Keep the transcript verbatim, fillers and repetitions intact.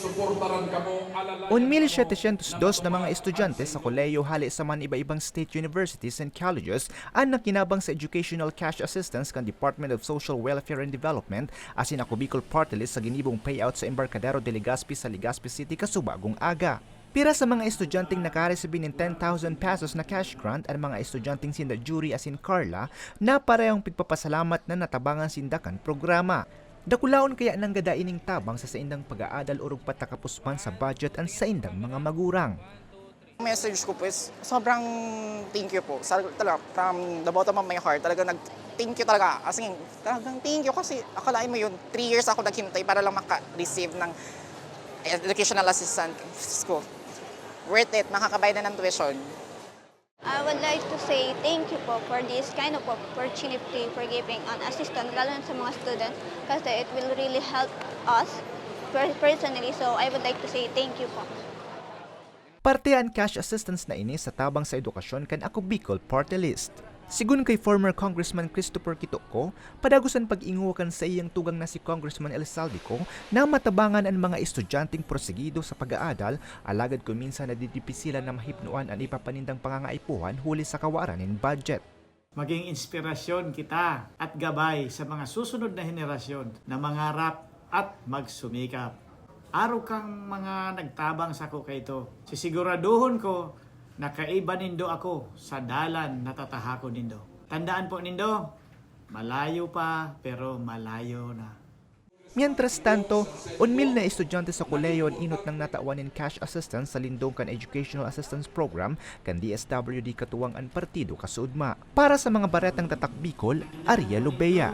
Suportaran kamo, alalayan Un mil setecientos dos na mga estudyante sa kolehiyo hale sa mga iba-ibang state universities and colleges an nakinabang sa educational cash assistance kan Department of Social Welfare and Development asin Ako Bicol Party List sa ginibong payout sa Embarcadero de Legazpi sa Legazpi City kasubagong aga. Pira sa mga estudyanteng nakaresibi nin ten thousand pesos na cash grant an mga estudyanteng sinda Jury asin Carla na parehong pigpapasalamat na natabangan sinda kan programa. Dakulaon kaya nanggada ining tabang sa saindang pag-aadal o rugpat nakapuspan sa budget an saindang mga magurang. Message ko po is sobrang thank you po. Sa, talaga, from the bottom of my heart, talaga nag thank you talaga. As in, talagang thank you kasi akalain mo yun, three years ako naghintay para lang maka-receive ng educational assistance ko. Worth it, makakabayad na ng tuition. I would like to say thank you po for this kind of opportunity for giving an assistance, lalo na sa mga students, kasi it will really help us per- personally. So, I would like to say thank you po. Parte an cash assistance na ini sa tabang sa edukasyon kan Ako Bicol Party List. Sigon kay former Congressman Christopher Quitoco, padagos an pag-ingowa kan saiyang tugang na si Congressman Elizalde Co na matabangan an mga estudyanteng porsigido sa pag-aadal, alagad kun minsan nadidipisilan na mahipnoan an iba pa nindang pangangaipuhan huli sa kawaran nin budget. Maging inspirasyon kita at gabay sa mga susunod na henerasyon na mangarap at magsumikap. Arog kang mga nagtabang sako kaito. Sisiguraduhon ko na kaiba nindo ako sa dalan na tatahakon nindo. Tandaan po nindo, malayo pa pero malayo na. Mientras tanto, un mil na estudyante sa kolehiyo an inot nang natawan nin cash assistance sa lindong kan Educational Assistance Program kan D S W D katuwang an partido kasuodma. Para sa mga baretang tatak Bicol, Ariel Lobea.